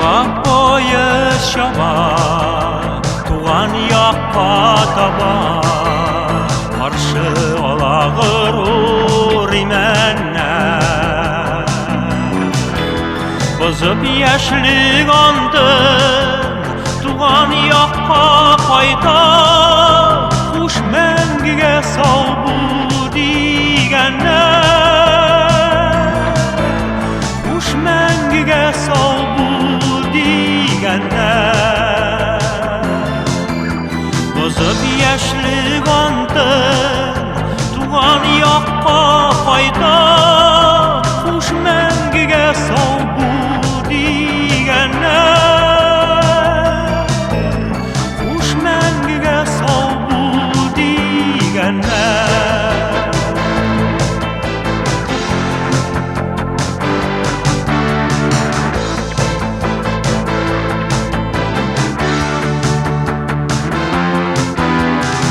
Чаба поезд, чаба туған яҡҡа таба, ҡаршы ала ғорур имәннәр. Боҙоп йәшлек антын, туған яҡҡа ҡайта, хуш, мәңгегә сау бул тигәннәр. Хуш, мәңгегә сау бул тигәннәр. Боҙоп йәшлек антын, туған яҡҡа ҡайта, хуш, мәңгегә сау бул тигәннәр. Хуш, мәңгегә сау бул тигәннәр.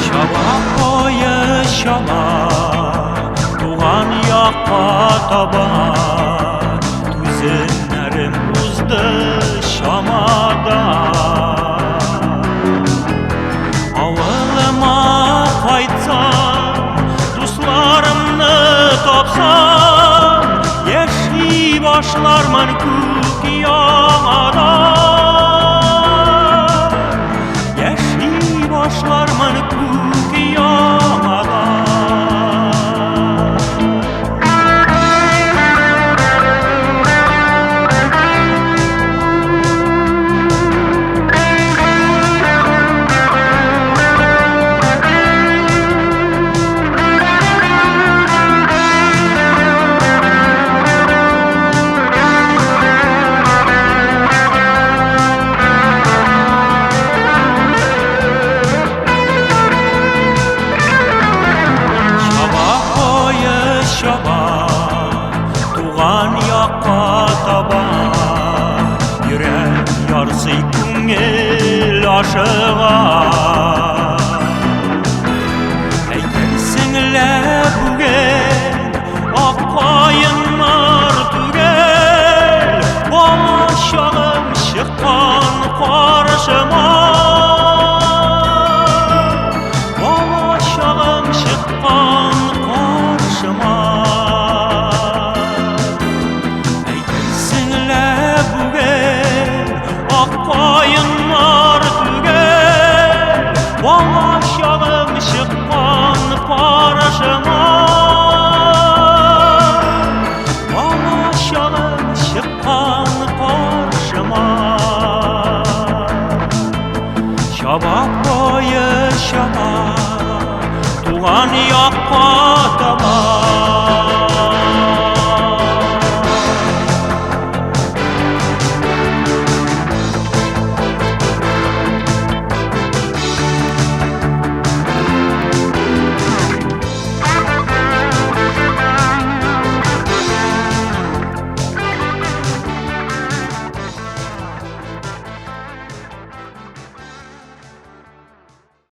Чаба поезд, чаба туған яҡҡа таба, түҙемдәрем уҙҙы самадан. Ауылыма ҡайтһам, дуҫларымды тапһам, йәшәй башлармын күк яңынан. Йәшәй башлармын күк яңынан. Чаба поезд, чаба туған яҡҡа таба, йөрәк ярсый, күңел ашыға. Әйтерһең лә бөгөн аҡ ҡайындар түгел, бала сағым сыҡҡан ҡаршыма.